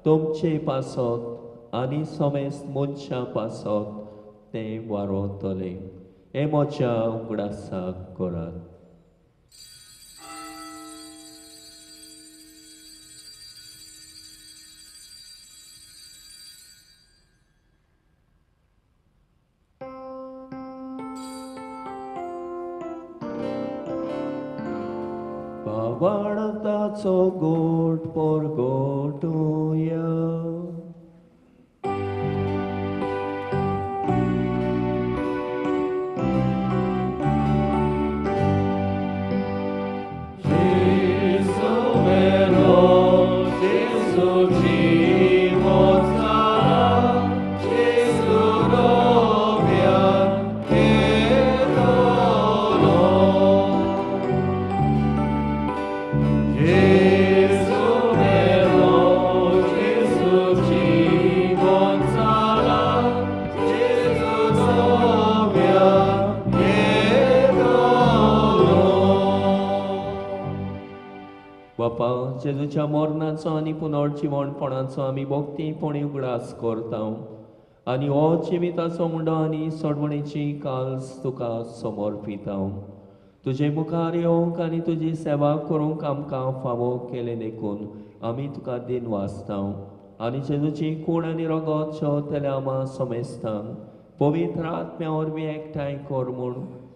[SPEAKER 2] तुमचे पासत आनी सोमेस मनशां पासत तें वारोतलें. हे म्हज्या उगडासाक करात. बाबाळताचो गोट पोरगोटुया.
[SPEAKER 7] Jesu melo, Jesu
[SPEAKER 2] जेजूच्या मरणाचो आनी पुनर्जिवणपणाचो आमी भक्तीपणी उगडास करता आनी हो जिविताचो मुंडो आनी सोडवणेची काल्स तुका समर्पिता. तुजे मुखार येवंक आनी तुजी सेवा करूंक आमकां फावो केलें देखून आमी तुका दिन वाचता आनी जेजूची कूड आनी रगत शेवतल्या आमा समेस्तांक पवित्र आत्म्या वरवीं एकठांय कर म्हूण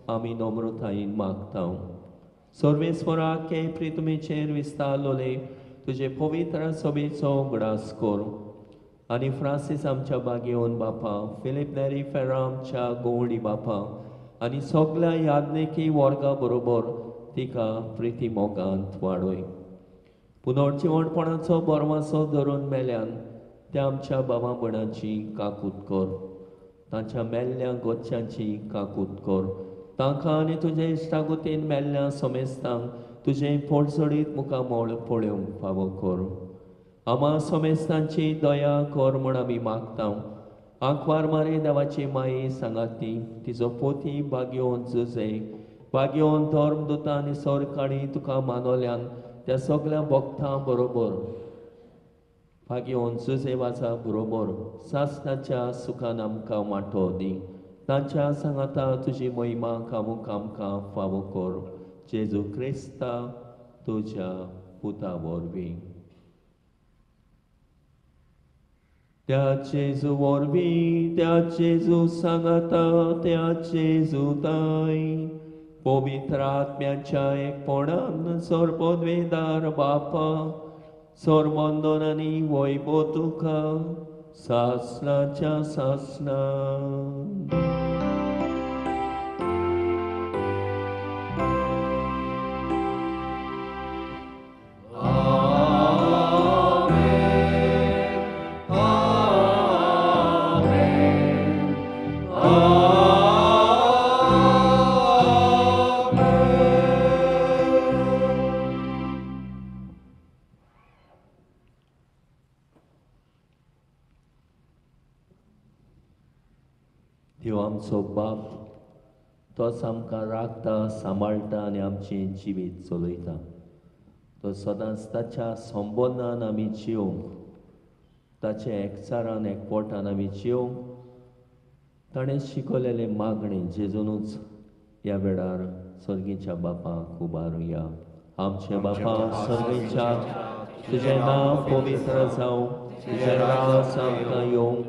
[SPEAKER 2] आमी नम्रतायेन मागता. सर्वेस्वराक के प्रितुमेचेर विस्तारलोले तुजे पवित्र सभेचो उगडास कर आनी फ्रांसीस आमच्या बागेवन बापा, फिलीप नेरी फेरा आमच्या गोवडी बापा आनी सगल्या याज्ञिकी वर्गा बरोबर तिका प्रिती मोगांत वाडय. पुनर्जिवणपणाचो बरवासो धरून मेल्यान त्या आमच्या बाबा भयणांची काकूत कर, तांच्या मेल्ल्या गोच्यांची काकूत कर. तांकां आनी तुजे इश्टागुतीन मेल्ल्या समेस्तांक तुजें पोटसडीत मुखामळ पळोवंक फावो कर. आमा समेस्तांची दया कर म्हूण आमी मागता. आंकवार मारे देवाची माई सांगाती तिजो पोती बागेवन जुजे बागेवन धर्मदुतां आनी सरकाळी तुका मानवल्यान त्या सगल्या भक्तां बरोबर भागेवन जुजे वाजा बरोबर सासणाच्या सुखान आमकां वांटो दी. तांच्या सांगाता तुजी महिमा कामूक आमकां फावो कर. जेजू क्रिस्ता तुज्या पुता वरवीं. त्या जेजू वरवीं, त्या जेजू सांगाता, त्या जेजू ताय पवित्र आत्म्याच्या एकपणान सर्वोद्वेदार बापा सर्वंदन आनी वैभव तुका सासणाच्या सासणान. देव आमचो बाप तोच आमकां राखता, सांबाळटा आनी आमचें जिवीत चलयता. तो सदांच ताच्या संबंदान आमी जिवंक, ताच्या एकचारान एकवटान आमी जिवंक ताणें शिकवलेलें मागणें जेजूनच ह्या वेळार सर्गीच्या बापाक उबारुया. आमचे बापा सर्गीच्या, तुजें नांव पवित्र जावं, तुजें राज आमकां येवं,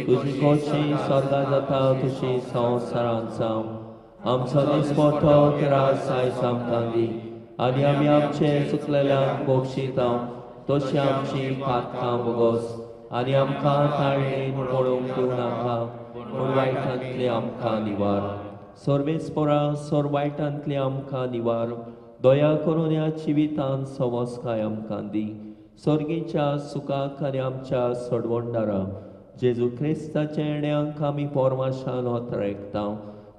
[SPEAKER 2] तुजी खोशी स्वर्गा जाता तशी संवसारांत जावं. आमचो दिसपट्टो त्रास आयज आमकां दी आनी आमी आमचे चुकलेल्यांक बक्षिता तशी आमची पातकां बोगस आनी आमकां ताळणेन पळोवंक दिवं नाका, पूण वायटांतले आमकां निवार. सर्वेस्परा सर वायटांतले आमकां निवार. दया करून ह्या जिवितांत सवस्काय आमकां दी. सर्गीच्या सुखाक आनी आमच्या सडवंडारा जेजू क्रिस्ताच्या येण्यांक आमी पोरवाशान ओतरेकता.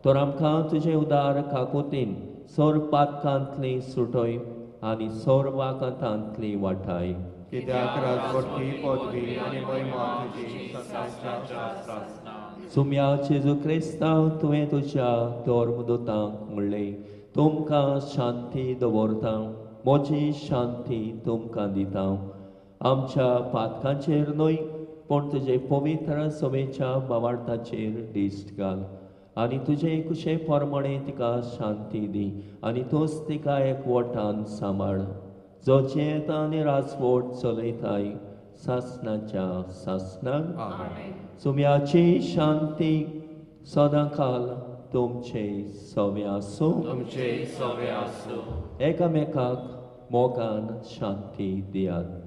[SPEAKER 2] तर आमकां तुजें उदार काकुतीन सोर पातकांतली सुटय आनी सोर वाकांतांतली वाटाय.
[SPEAKER 1] कित्याक राजवटकी पदवी आनी महिमा तुजी सासणाच्या सासणाक.
[SPEAKER 2] सुम्या जेजू क्रिस्ता तुवें तुज्या धर्मदुतांक म्हणलें, तुमकां शांती दवरता, म्हजी शांती तुमकां दिता. आमच्या पातकांचेर न्हय पूण तुजे पवित्र सभेच्या बावार्थाचेर दिश्ट घाल आनी तुजे कुशे प्रमाणे तिका शांती दी आनी तूंच तिका एकवटान सांबाळ, जो जियेता आनी राजवट चलयताय सासणाच्या सासणाक. सुम्याची शांती सदांकाल तुमचे सवे आसूं.
[SPEAKER 1] तुमचे सवे आसूं.
[SPEAKER 2] एकामेकाक मोगान शांती दियात.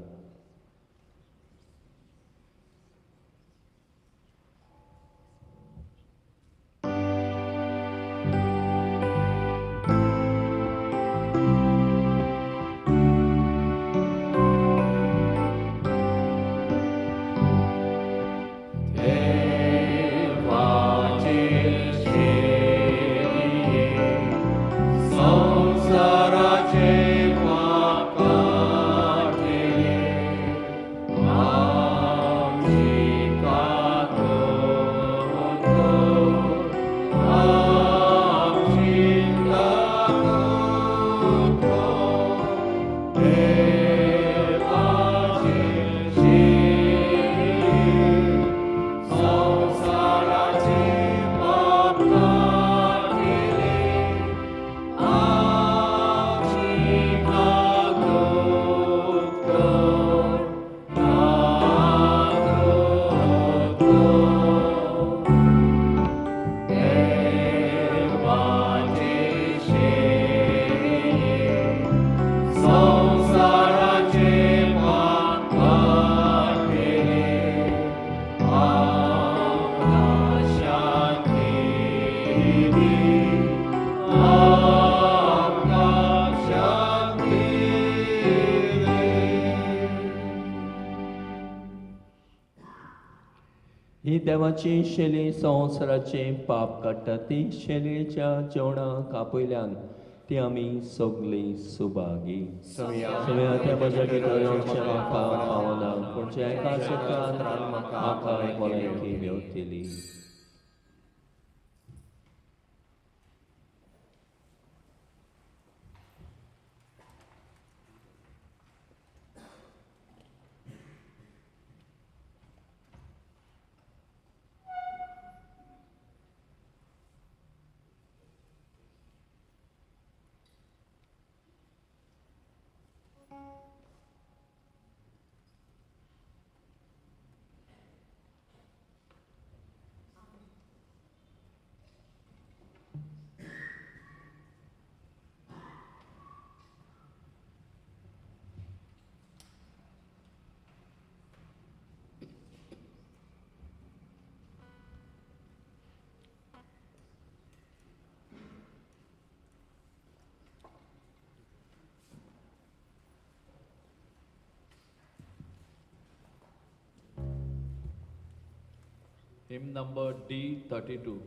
[SPEAKER 1] संसाराचे पाप काडले.
[SPEAKER 2] देवाची शेली संवसाराचें पाप काडटा ती शेलेच्या जेवणाक आपयल्यान ती आमी सगळीं सुभागी. सगळ्या त्या म्हज्या भितर येवचें म्हाका पावना, पूण ज्या एका सुखान म्हाका भलायकी मेवतली.
[SPEAKER 1] Hymn number D32.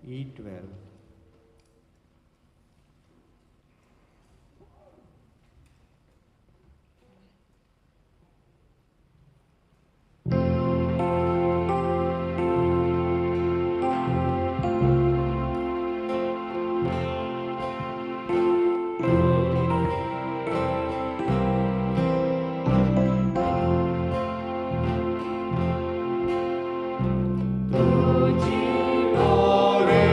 [SPEAKER 4] E12.
[SPEAKER 1] Ore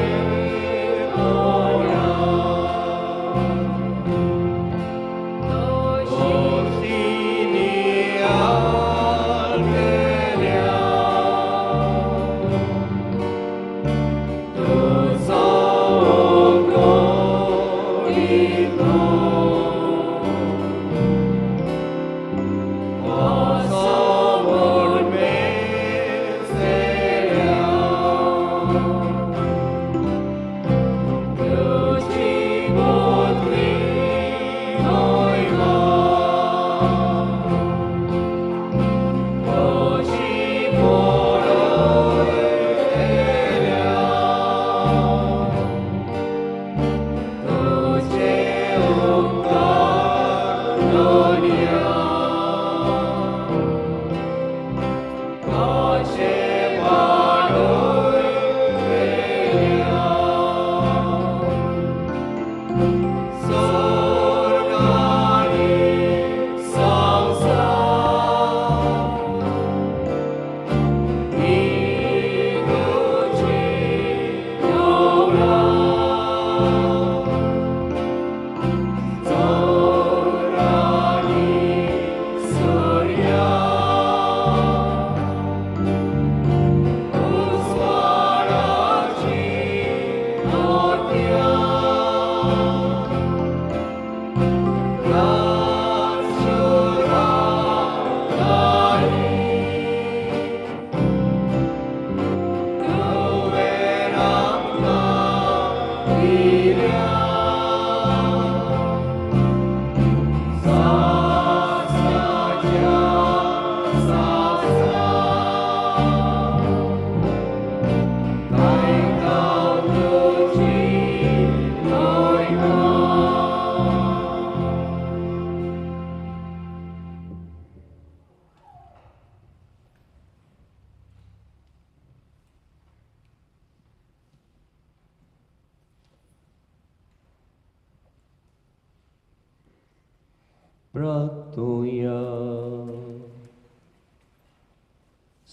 [SPEAKER 2] प्रार्थुया.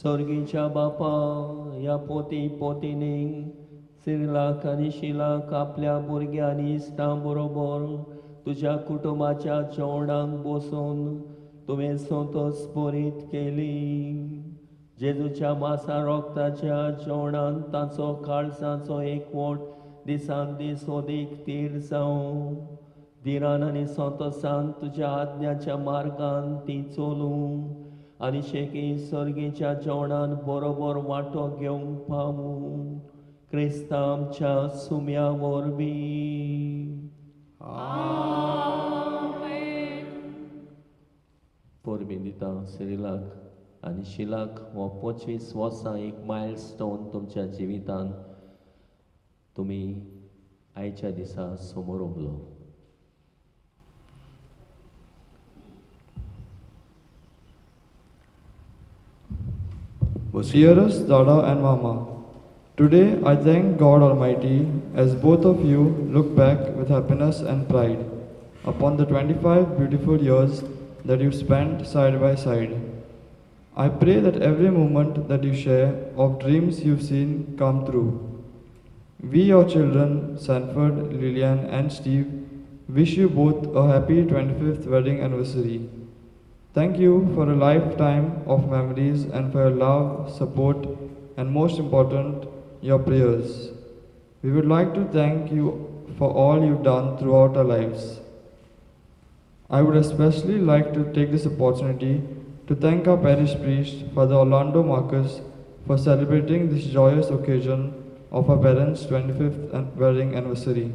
[SPEAKER 2] सर्गीच्या बापा, ह्या पोती पोतीनी सिरलाक आनी शिलाक आपल्या भुरग्यां आनी इश्टां बरोबर तुज्या कुटुंबाच्या जेवणाक बसून तुवें संतोस बरीत केली. जेजूच्या मासा रोगताच्या जेवणान ताचो काळजाचो एकवट दिसान दीस अदीक तीर जावं. धिरान आनी संतोसान तुज्या आज्ञाच्या मार्गान ती चलूं आनी शेकी सर्गीच्या जेवणान बरोबर वांटो घेवंक पावूं. क्रिस्तांव आमच्या सुम्या वरवीं. परबीं दिता सिरिलाक आनी शिलाक. हो 25 वर्सां एक मायल स्टोन तुमच्या जिवितान तुमी आयच्या दिसा समोर उबलो.
[SPEAKER 7] Dearest Dada and Mama, today I thank God Almighty as both of you look back with happiness and pride upon the 25 beautiful years that you spent side by side. I pray that every moment that you share of dreams you've seen come true. We, your children, Sanford, Lillian, and Steve, wish you both a happy 25th wedding anniversary. Thank you for a lifetime of memories and for your love, support, and most important, your prayers. We would like to thank you for all you've done throughout our lives. I would especially like to take this opportunity to thank our parish priest, Father Orlando Marcus, for celebrating this joyous occasion of our parents' 25th wedding anniversary.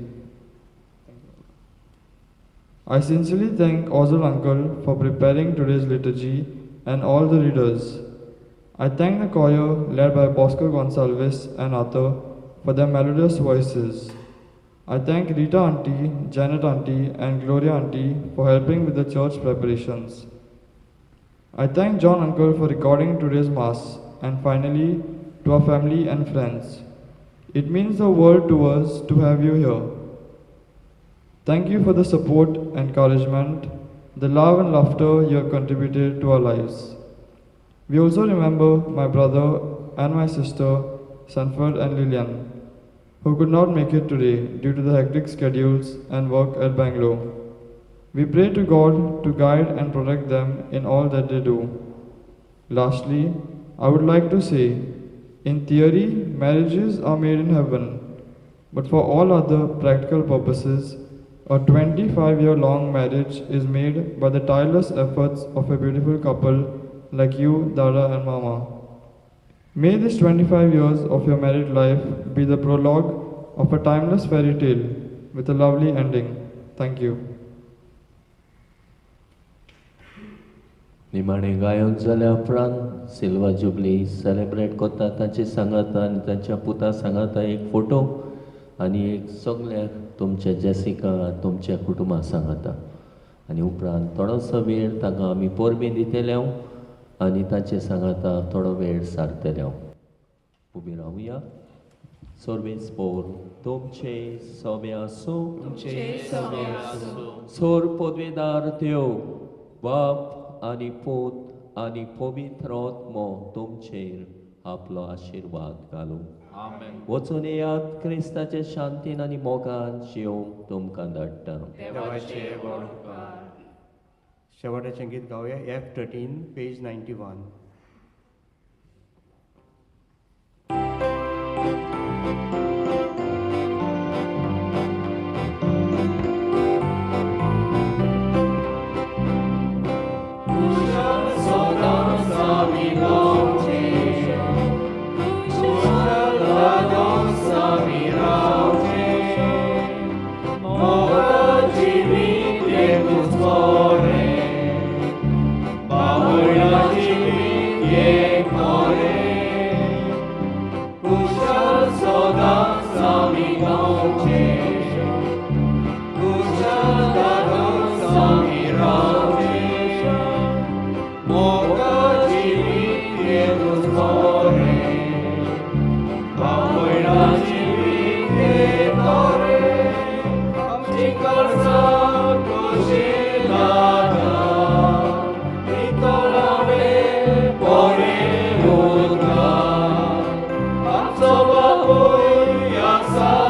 [SPEAKER 7] I sincerely thank Ozul Uncle for preparing today's liturgy and all the readers. I thank the choir led by Bosco Gonsalves and Arthur for their melodious voices. I thank Rita Auntie, Janet Auntie, and Gloria Auntie for helping with the church preparations. I thank John Uncle for recording today's Mass, and finally to our family and friends. It means the world to us to have you here. Thank you for the support, encouragement, the love and laughter you have contributed to our lives. We also remember my brother and my sister, Sanford and Lillian, who could not make it today due to the hectic schedules and work at Bangalore. We pray to God to guide and protect them in all that they do. Lastly, I would like to say, in theory, marriages are made in heaven, but for all other practical purposes, a 25-year-long marriage is made by the tireless efforts of a beautiful couple like you, Dada and Mama. May this 25 years of your married life be the prologue of a timeless fairy tale with a lovely ending. Thank you.
[SPEAKER 2] निमाणें गायन जाल्या उपरांत सिल्वा जुबली सेलेब्रेट करता तांचे सांगाता आनी तांच्या पुता सांगाता एक फोटो आनी एक सगळ्याक तुमच्या जेसिका तुमच्या कुटुंबा सांगाता आनी उपरांत थोडोसो वेळ तांकां आमी परबीं दितले आनी तांचे सांगाता थोडो वेळ सारतले. उबी रावया. सर्वेस्पोर तुमचे सोबे आसूं.
[SPEAKER 6] तुमचे सवे आसूं.
[SPEAKER 2] सोर पदवेदार देव बाप आनी पूत आनी पवित्र आत्मो तुमचेर आपलो आशिर्वाद घालूं.
[SPEAKER 1] आमेन.
[SPEAKER 2] वचून येयात. क्रिस्ताचे शांतीन आनी मोगान जिवंक तुमकां धाडटा.
[SPEAKER 8] देवाचे व्हड उपकार. शेवटाचें गीत गावया, F 13, page 91.
[SPEAKER 2] Kushal soda.
[SPEAKER 1] वयर आसा.